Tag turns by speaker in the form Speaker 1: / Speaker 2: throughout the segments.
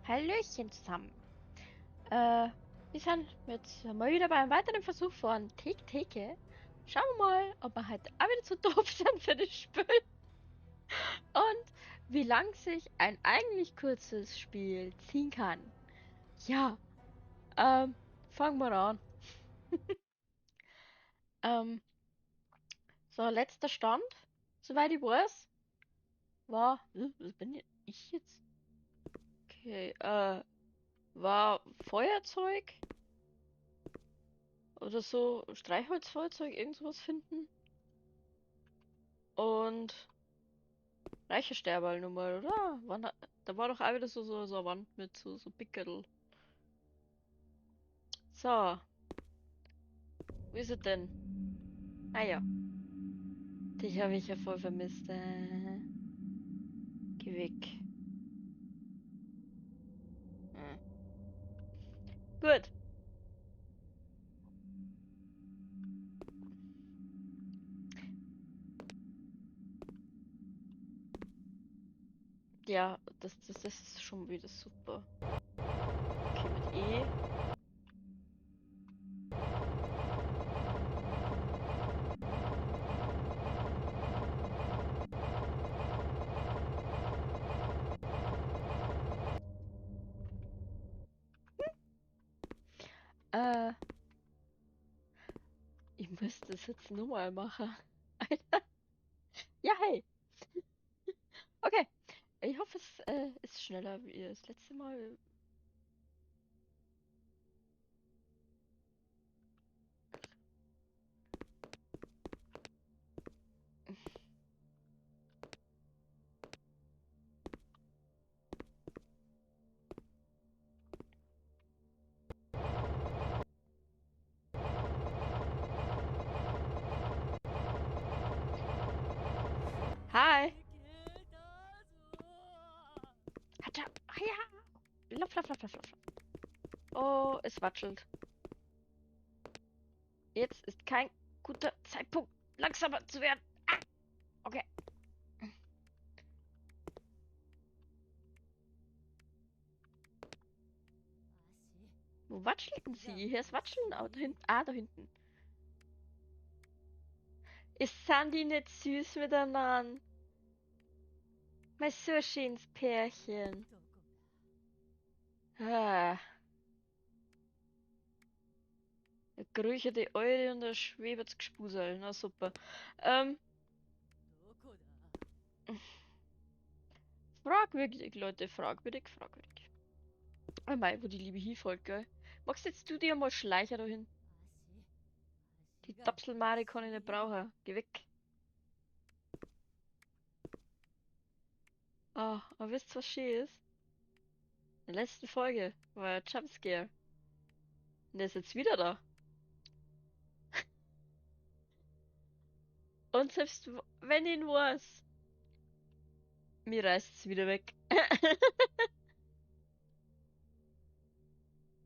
Speaker 1: Hallöchen zusammen. Wir sind jetzt mal wieder bei einem weiteren Versuch von Teke Teke. Schauen wir mal, ob wir heute auch wieder zu doof sind für das Spiel. Und wie lang sich ein eigentlich kurzes Spiel ziehen kann. Ja, fangen wir an. So, letzter Stand, soweit ich weiß, war, was bin ich jetzt? Okay, war Feuerzeug oder so, Streichholzfeuerzeug, irgend sowas finden. Und Räucherstäberl nochmal, oder? Da war doch auch wieder so eine Wand mit so Pickel. So. Wo ist er denn? Ah ja. Dich habe ich ja voll vermisst. Geh weg. Gut. Ja, das ist schon wieder super. Okay, mit E. Ich muss das jetzt nochmal machen. Alter. Ja, hey. Okay. Ich hoffe, es ist schneller wie das letzte Mal. Hi. Hatscha. Ja. Lauf, lauf, lauf, lauf, lauf. Oh, es watschelt. Jetzt ist kein guter Zeitpunkt, langsamer zu werden. Ah. Okay. Wo watscheln sie? Hier ist Watscheln. Ah, da hinten. Ah, da hinten. Ist sind die nicht süß miteinander? Mein so schönes Pärchen. Ah. Da kriechen die Eure und da schwebt's Gespusel. Na super. Fragwürdig, Leute. Fragwürdig, fragwürdig. Oh mei, wo die Liebe hinfällt, gell? Magst jetzt du dir mal schleichen da hin? Die Dapselmare kann ich nicht brauchen. Geh weg. Ah, aber wisst ihr, was schön ist? In der letzten Folge war ja Jumpscare. Und der ist jetzt wieder da. Und selbst wenn ich ihn weiß, mir reißt's wieder weg.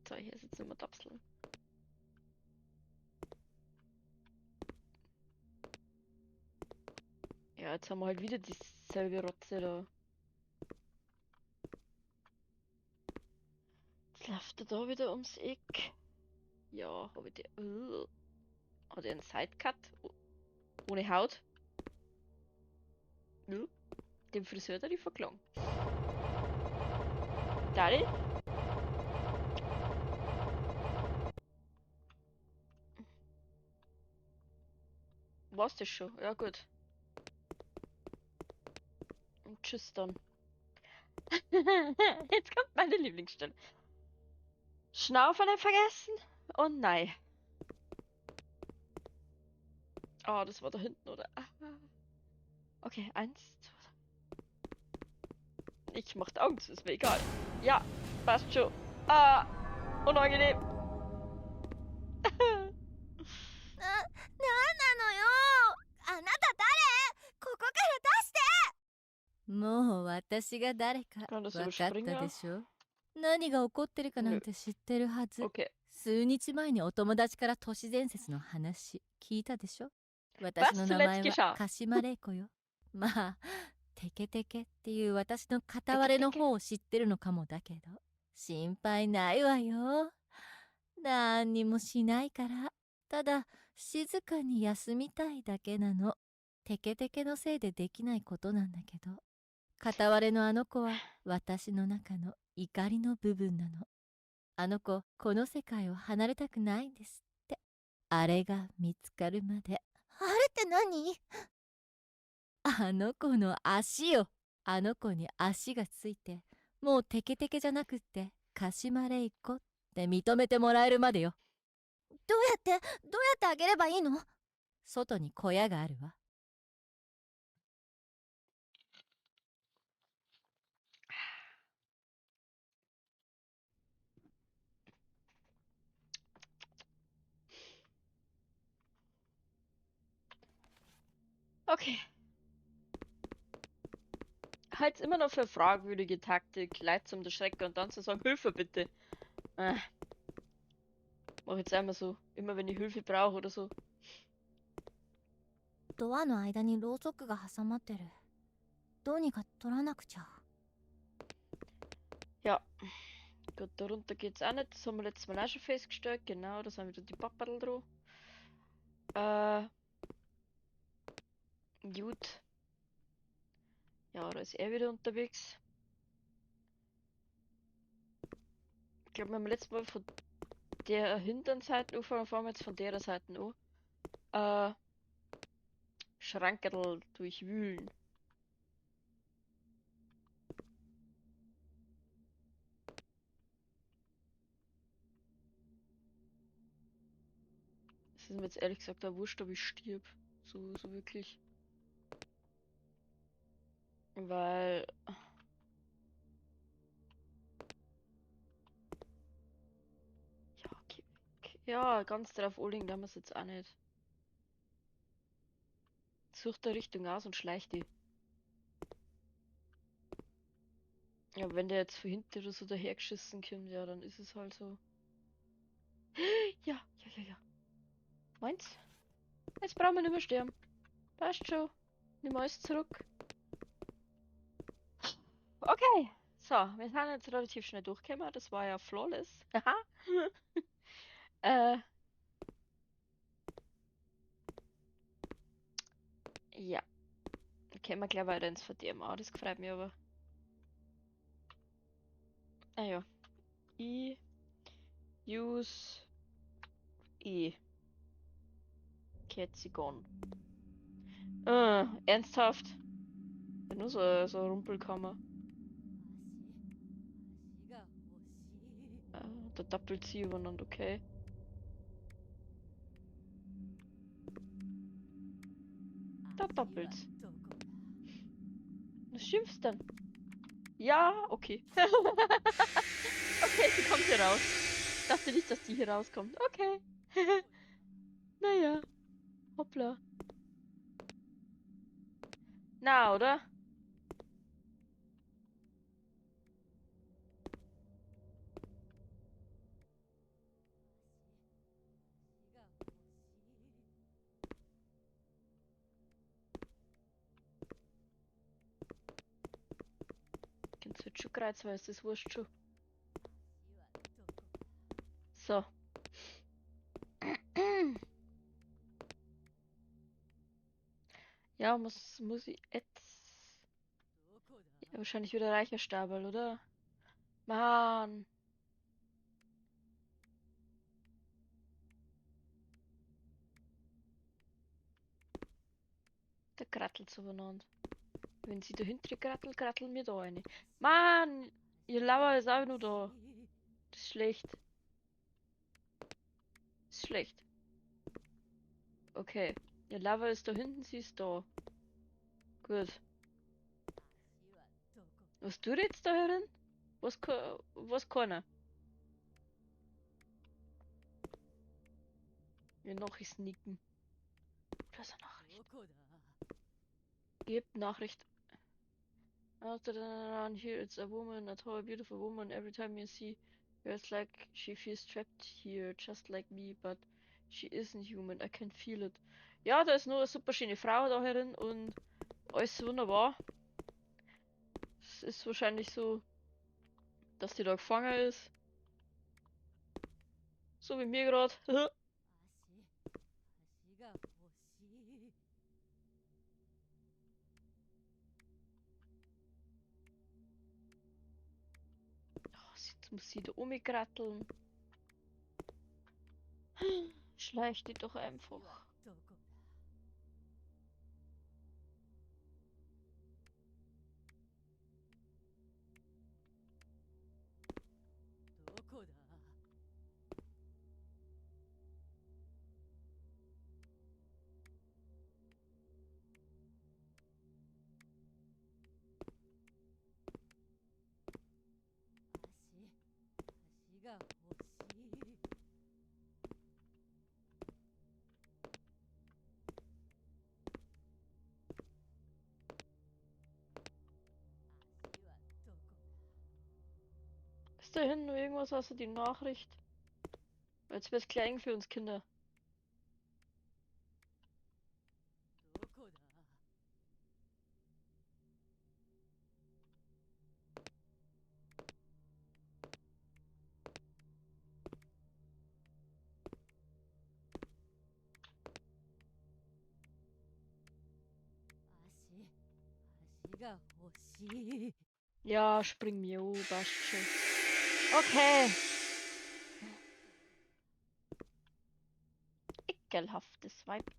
Speaker 1: So, hier ist jetzt immer Dapseln. Ja, jetzt haben wir halt wieder dieselbe Rotze da. Jetzt läuft er da wieder ums Eck. Ja, hab ich die. Hat er einen Sidecut? Ohne Haut? Ja. Dem Friseur hat er die verklangt. Daddy? War's das schon? Ja, gut. Und tschüss dann. Jetzt kommt meine Lieblingsstelle. Schnaufer nicht vergessen. Oh nein. Oh, das war da hinten, oder? Ah. Okay, 1, 2, 3. Ich mach die Augen zu, ist mir egal. Ja, passt schon. Ah, unangenehm.
Speaker 2: なんなのよ。あなた誰？ここから出して。
Speaker 3: もう私が誰か
Speaker 1: Kann das
Speaker 3: 分かった
Speaker 1: überspringen?
Speaker 3: でしょ。何が起こってるかなんて知ってるはず。
Speaker 1: Okay.
Speaker 3: 数日前にお友達から都市伝説の話聞いたでしょ。私の名前
Speaker 1: Was zuletzt
Speaker 3: は
Speaker 1: geschah?
Speaker 3: 鹿島玲子よ。まあ、テケテケっていう私の片割れの方を知ってるのかもだけど。心配ないわよ。何にもしないから。ただ、静かに休みたいだけなの。テケテケのせいでできないことなんだけど。片割れのあの子は私の中の怒りの部分なの。あの子、この世界を離れたくないんですって。あれが見つかるまで。
Speaker 2: あれって何？
Speaker 3: あの子の足よ。あの子に足がついて、もうテケテケじゃなくって、鹿島玲子って認めてもらえるまでよ。
Speaker 2: どうやってあげればいいの？
Speaker 3: 外に小屋があるわ。
Speaker 1: Okay. Halt's immer noch für fragwürdige Taktik, Leute zum Erschrecken und dann zu sagen, Hilfe bitte. Mach jetzt einmal so, immer wenn ich Hilfe brauche oder so.
Speaker 2: ドアの間にろうそくが挟まってる。どうにか取らなくちゃ。
Speaker 1: Ja. Gut, da runter geht's auch nicht. Das haben wir letztes Mal auch schon festgestellt. Genau, da sind wieder die Papperl dran. Gut. Ja, da ist er wieder unterwegs. Ich glaube, wir haben letztes Mal von der hinteren Seite angefangen, fahren wir jetzt von der Seite an. Schrankerl durchwühlen. Es ist mir jetzt ehrlich gesagt auch wurscht, ob ich stirb. So wirklich. Weil... Ja, okay. Ja, ganz drauf anlegen, da haben wir's jetzt auch nicht. Sucht der Richtung aus und schleicht die. Ja, wenn der jetzt von hinten oder so dahergeschissen kommt, ja, dann ist es halt so. Ja, ja, ja, ja. Meins? Jetzt brauchen wir nicht mehr sterben. Passt schon. Nimm alles zurück. Okay. So, wir sind jetzt relativ schnell durchgekommen. Das war ja flawless. Haha. Ja. Dann können wir gleich weiter ins Verderben. Ah, das freut mich aber. Ah ja. I use E. Ketzigon. Ernsthaft? Ja, nur so eine Rumpelkammer. Da doppelt sie übereinander, okay. Da doppelt's. Was schimpfst denn? Ja, okay. Okay, sie kommt hier raus. Ich dachte nicht, dass die hier rauskommt. Okay. Naja. Hoppla. Na, oder? Jetzt wird schon kreuz, weil es ist wurscht schon. So. Ja, muss ich jetzt... Ja, wahrscheinlich wieder Räucherstabel, oder? Mann! Da krattelt's übereinander. Wenn sie dahinter krattelt, kratteln wir da eine. Mann! Ihr Lauer ist auch nur da. Das ist schlecht. Das ist schlecht. Okay. Ihr Lover ist da hinten, sie ist da. Gut. Was tut jetzt da herin? Was kann er? Ja, noch ist Nicken. Da ist eine Nachricht. Gebt Nachricht. After here it's a woman, a tall, beautiful woman. Every time you see her, it's like she feels trapped here, just like me, but she isn't human. I can feel it. Ja, da ist nur eine super schöne Frau da herin und alles wunderbar. Es ist wahrscheinlich so Dass die da gefangen ist. So wie mir grad.
Speaker 3: 足足が欲しい。
Speaker 1: Oh, jetzt muss sie da umgratteln. Schleich die doch einfach.
Speaker 3: どこだ？どこだ？足足が欲しい。足はどこだ？
Speaker 1: Ist da hinten noch irgendwas außer die Nachricht? Jetzt wird's klein für uns Kinder.
Speaker 3: どこだ？足足が欲しい。
Speaker 1: Ja, spring mir, oh, passt schon. Okay. Ekelhaftes Weib.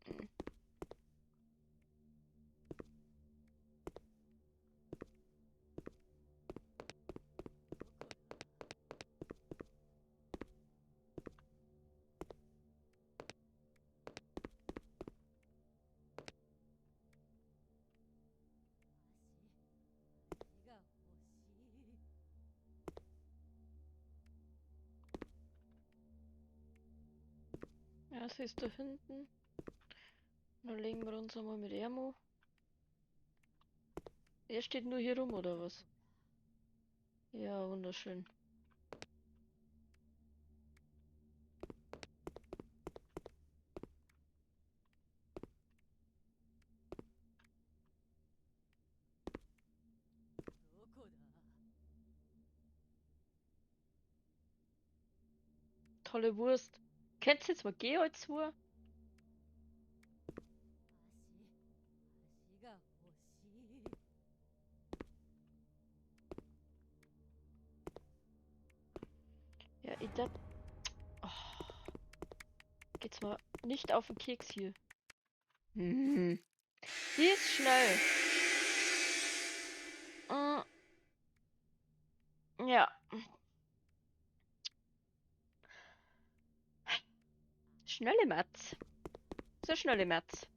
Speaker 1: Hm.
Speaker 3: どこだ？足足が欲しい。
Speaker 1: Ja, sie ist da hinten. Dann legen wir uns einmal mit ihm an. Er steht nur hier rum, oder was? Ja, wunderschön.
Speaker 3: どこだ？
Speaker 1: Tolle Wurst. Kennst du jetzt mal geh heute zu?
Speaker 3: 足足が欲しい。
Speaker 1: Ja, ich dat. Oh. Geht's mal nicht auf den Keks hier. Hm. Die ist schnell. Mm. Ja. Schnelle Matz. Sehr schnelle Matz.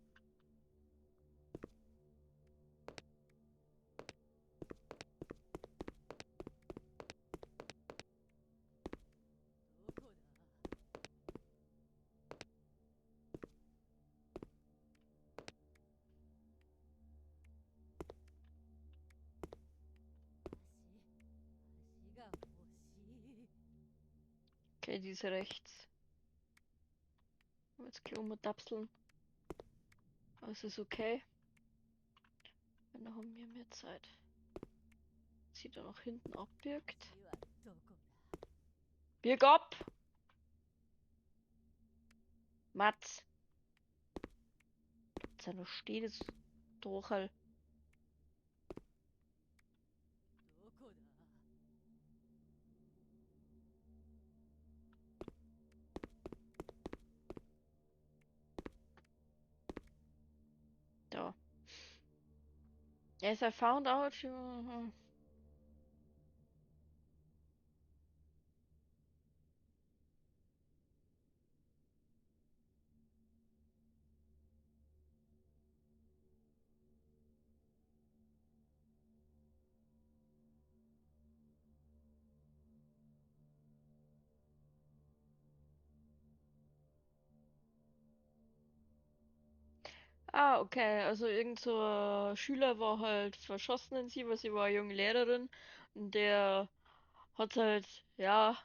Speaker 3: どこだ？足足が欲しい。
Speaker 1: Okay, die ist rechts. Jetzt gleich umdapseln. Aber es ist okay. Dann haben wir mehr Zeit. Sie da noch hinten abbirgt.
Speaker 3: 足はどこだ？
Speaker 1: Birg ab! Mats. Bleibt's ja noch stehen, das Dorchel.
Speaker 3: どこだ？
Speaker 1: Da. As I found out, she... Ah, okay. Also irgend so ein Schüler war halt verschossen in sie, weil sie war eine junge Lehrerin. Und der hat halt, ja,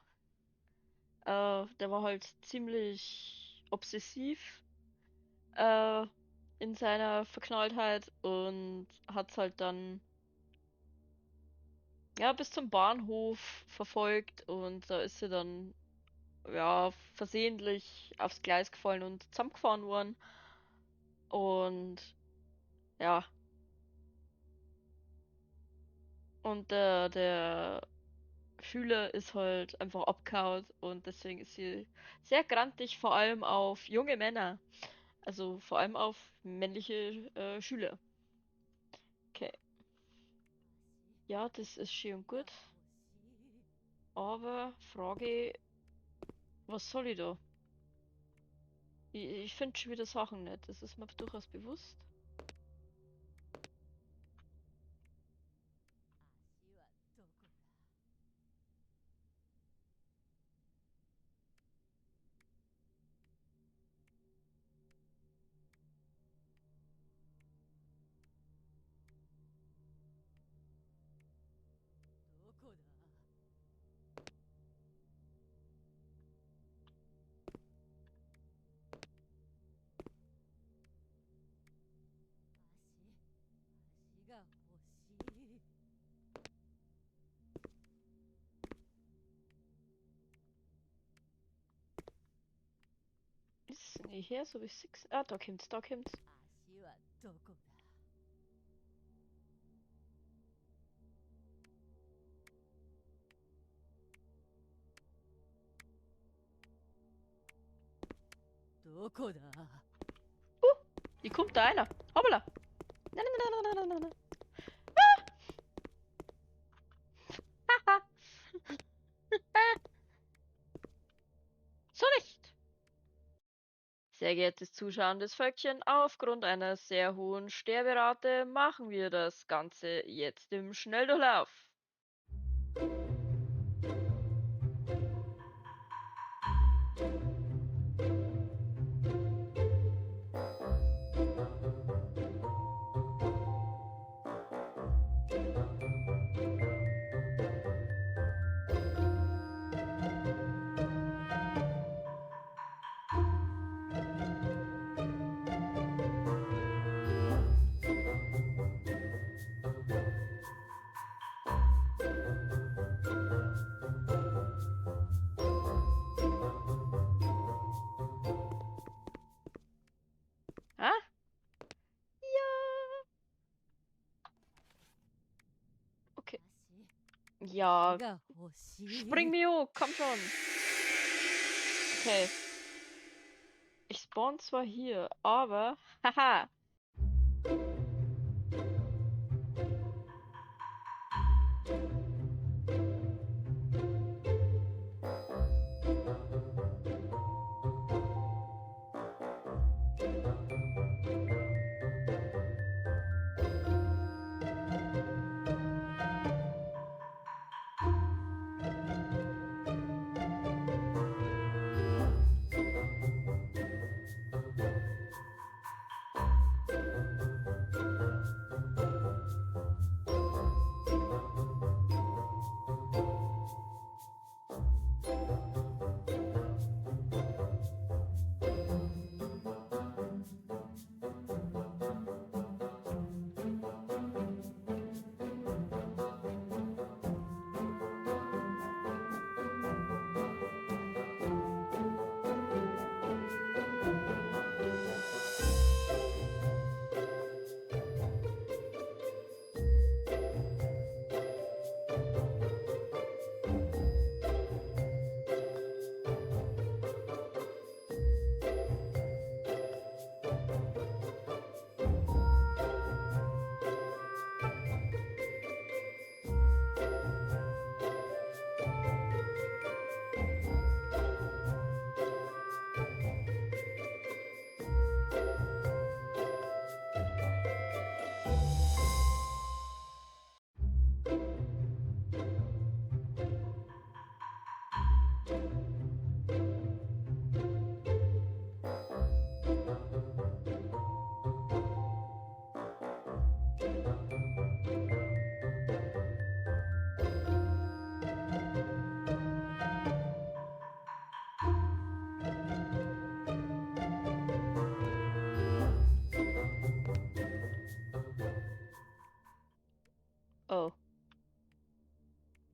Speaker 1: der war halt ziemlich obsessiv äh, in seiner Verknalltheit und hat halt dann, ja, bis zum Bahnhof verfolgt und da ist sie dann, ja, versehentlich aufs Gleis gefallen und zusammengefahren worden. Und ja. Und der Schüler ist halt einfach abgehauen und deswegen ist sie sehr grantig, vor allem auf junge Männer. Also vor allem auf männliche Schüler. Okay. Ja, das ist schön und gut. Aber Frage, was soll ich da? Ich find schon wieder Sachen nicht. Das ist mir durchaus bewusst. Ist nicht her, so wie sechs. Ah, da kommt's, da kommt's. Hier kommt da einer. Hoppala. Nein, nein, nein, nein, nein, nein, nein. Ah! So nicht. Sehr geehrtes zuschauendes Völkchen, aufgrund einer sehr hohen Sterberate machen wir das Ganze jetzt im Schnelldurchlauf. Ja, spring Mio, komm schon. Okay. Ich spawn zwar hier, aber haha.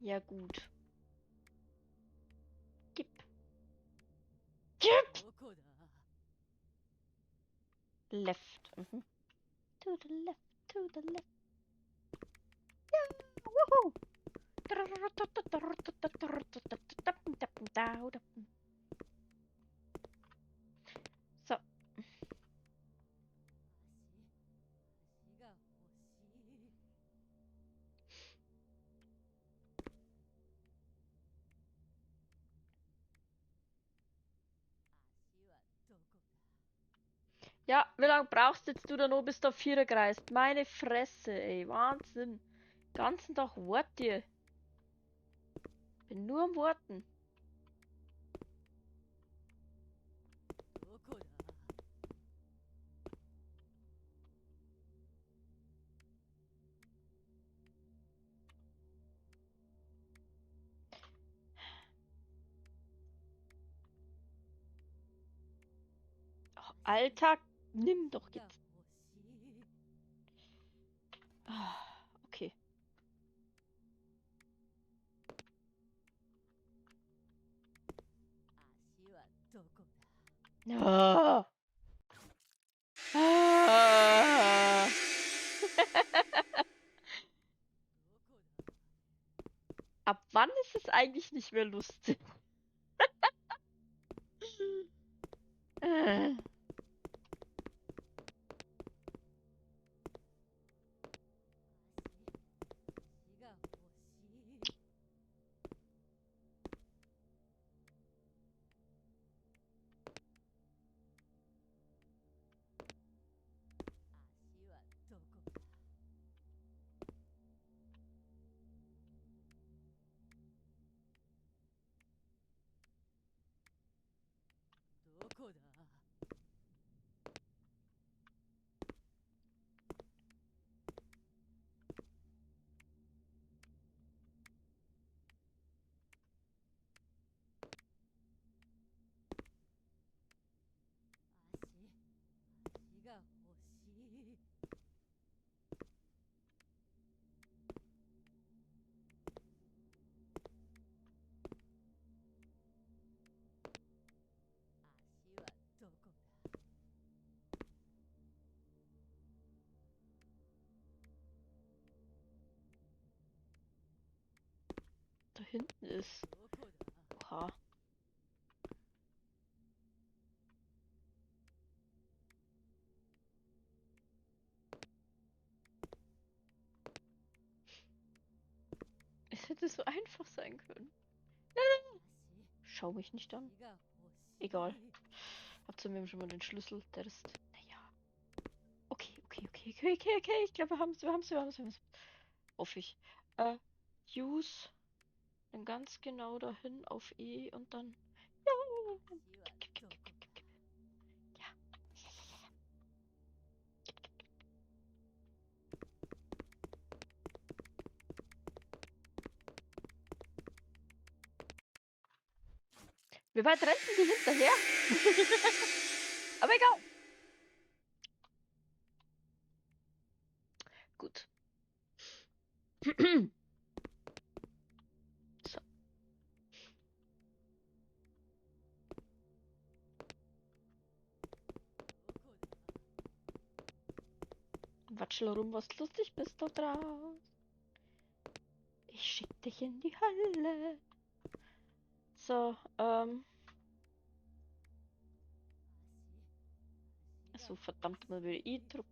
Speaker 1: Ja, gut. Gib. Gib! Left. Mhm. To the left, to the left. Ja, wuhu! So. Ja, wie lange brauchst jetzt du da noch, bis du auf 4 kreist? Meine Fresse, ey. Wahnsinn. Ganzen Tag wart ihr. Bin nur am Warten. Ach, Alter, nimm doch jetzt. Ah, okay. Ah. Ah. Ab wann ist es eigentlich nicht mehr lustig? Da hinten ist. Oha. Es hätte so einfach sein können. Nein, nein. Schau mich nicht an. Egal. Hab zu mir schon mal den Schlüssel. Der ist. Naja. Okay, okay, okay, okay, okay, okay. Ich glaube, wir haben's, wir haben's, wir haben's, wir haben's. Hoffe ich. Use. Dann ganz genau dahin auf E und dann. Ja. Gib, gib, gib, gib, gib, gib. Ja. Ja, ja, ja, ja. Gib, gib, gib. Wie weit rennen die hinterher? Aber egal. Gut. So. Watschel rum, was lustig bist da draus. Ich schick dich in die Hölle. So, So, verdammt mal wieder E-Druck.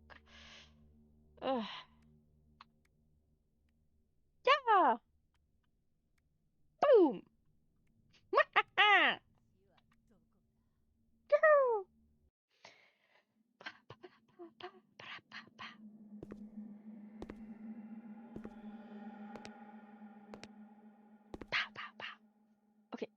Speaker 1: Ja! Boom! Juhu! Pa, pa, pa, pa, pa, pa, pa. Pa, pa, pa. Okay.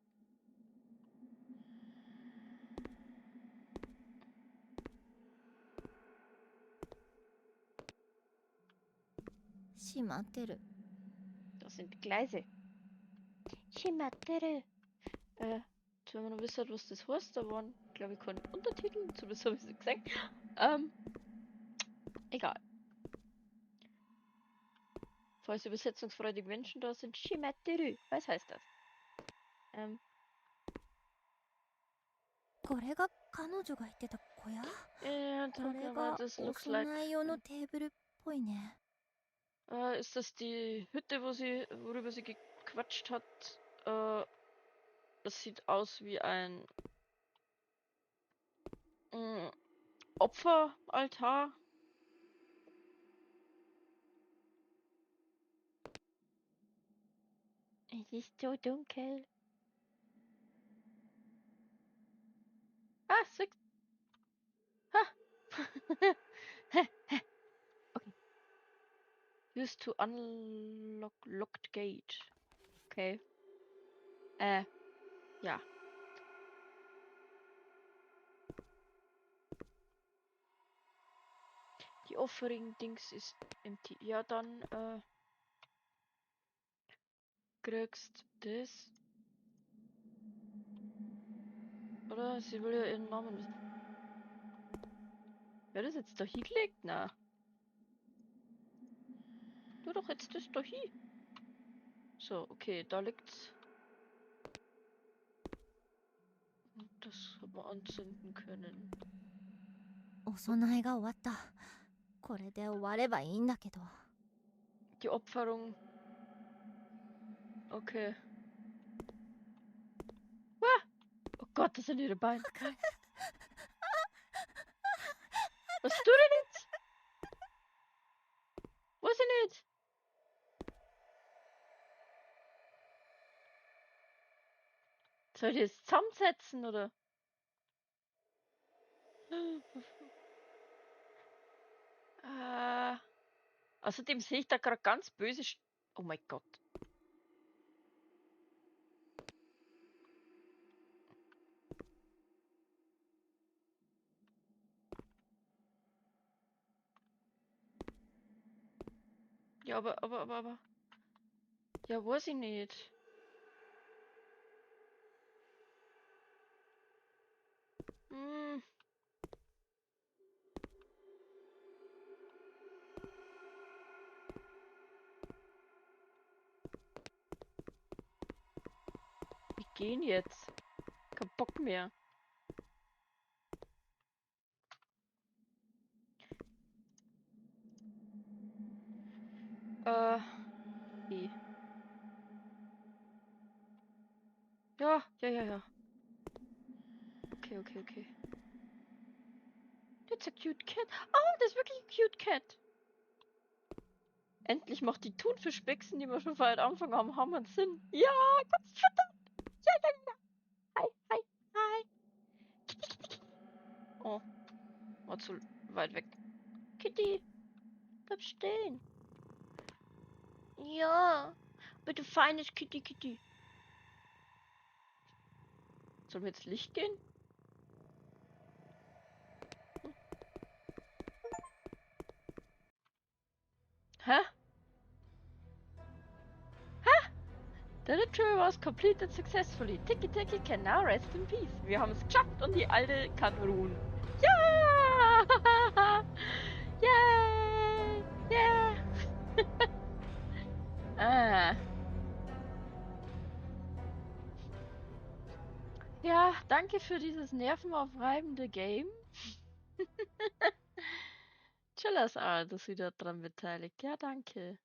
Speaker 2: 閉まってる。
Speaker 1: Das sind Gleise. 閉まってる。 Jetzt, wenn man noch wissen, was das heißt, da waren, glaub ich, keine Untertitel, zumindest hab ich's nicht gesehen. Egal. Falls übersetzungsfreudige Menschen da sind, 閉まってる. Was heißt das?
Speaker 2: これが彼女が言ってた小屋？
Speaker 1: Yeah,
Speaker 2: これが
Speaker 1: this
Speaker 2: お
Speaker 1: looks
Speaker 2: 供
Speaker 1: like
Speaker 2: え用のテーブルっぽいね。
Speaker 1: Ist das die Hütte, worüber sie gequatscht hat? Das sieht aus wie ein Opferaltar. Es ist so dunkel. Ah, six. Ha. Okay. Used to unlock locked gate. Okay. Ja. Die Offering-Dings ist empty. Ja, dann, kriegst das. Oder? Sie will ja ihren Namen wissen. Wer das jetzt da hingelegt? Na. Tu doch jetzt das da hin. So, okay, da liegt's. Und das hat man anzünden können.
Speaker 2: お供えが終わった。これで終わればいいんだけど。
Speaker 1: Die Opferung. Okay. Ah! Oh Gott, das sind ihre Beine. Was tut denn jetzt? Weiß ich nicht. Soll ich das zusammensetzen, oder? Außerdem sehe ich da gerade ganz böse Sch-, oh mein Gott. Ja, aber. Ja, weiß ich nicht. Wir gehen jetzt. Kein Bock mehr. E. Ja, ja, ja, ja. Okay, okay, okay. That's a cute cat. Oh, das ist wirklich ein cute cat. Endlich macht die Thunfischbechsen, die wir schon vorher am Anfang haben, haben einen Sinn. Ja, ganz verdammt. Ja, ja, ja. Hi, hi, hi. Kitty, kitty, kitty. Oh, war zu weit weg. Kitty, bleib stehen. Ja, bitte feines Kitty, Kitty. Sollen wir jetzt Licht gehen? Hä? Hä? The ritual was completed successfully. Tiki Tiki can now rest in peace. Wir haben es geschafft und die Alte kann ruhen. Ja! Yay! Yeah! Ah. Ja, danke für dieses nervenaufreibende Game. Chillers Art ist wieder dran beteiligt. Ja, danke.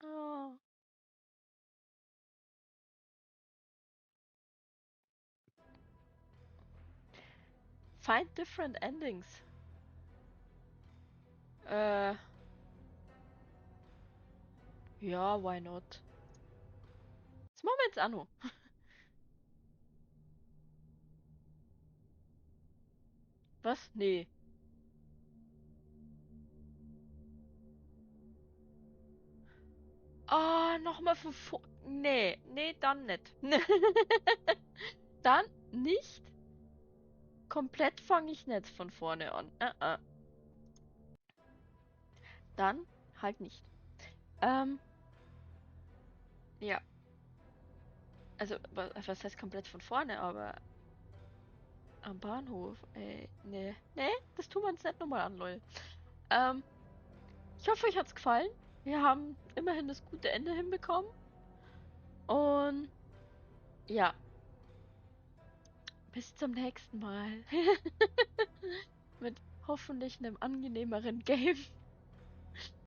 Speaker 1: Oh. Find different endings. Ja, why not? Das machen wir jetzt auch noch. Was? Nee. Ah, nochmal von vor-, nee, nee, dann nicht. Dann nicht. Komplett fange ich nicht von vorne an. Dann halt nicht. Ja. Also, was heißt komplett von vorne, aber am Bahnhof, ey, nee. Nee, das tun wir uns nicht nochmal an, lol. Ich hoffe, euch hat's gefallen. Wir haben immerhin das gute Ende hinbekommen. Und ja. Bis zum nächsten Mal. Mit hoffentlich einem angenehmeren Game.